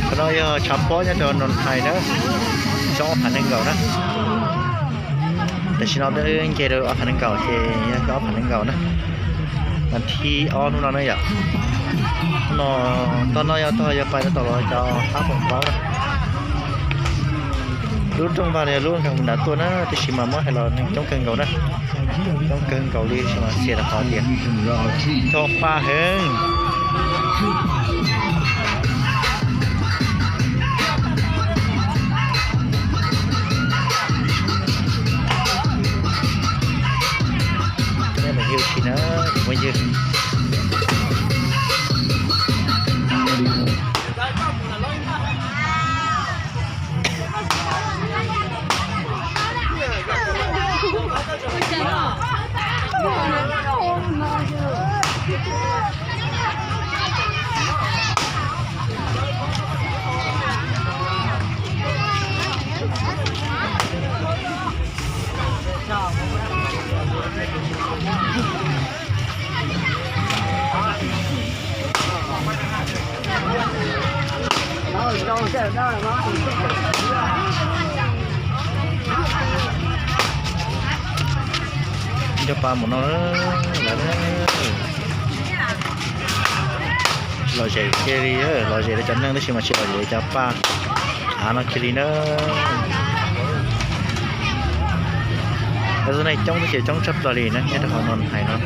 Qhov no yog tshav pob nyob rau Noo Hais na, xyoo ob phav nees nkaum na. Tam sim no peb nce rau ob phav nees nkaum ces yog ob phav nees nkaum na. Mas thib ob hnub no na yom. No, tog no yog tog yog pais rau tom los cov hab foom paub na. Lub rooj vag no yog lub nkag mus nram tuaj na, tab sis mas muab hais los neeg coob kawg nkaus na. Coob kawg nkaus li tab sis mas xiam rau qhov tias tog paj heev. Nej mus ywg tsis na, mus ywg. Cov paj mus no lawm. Lom zem kiag li, lom zem rau cov neeg tab sis mas tsis lom zem cov paj av no kiag li na. Cov neeg coob tab sis coob tshaj plaws li na nyob rau hauv Noo Hais no.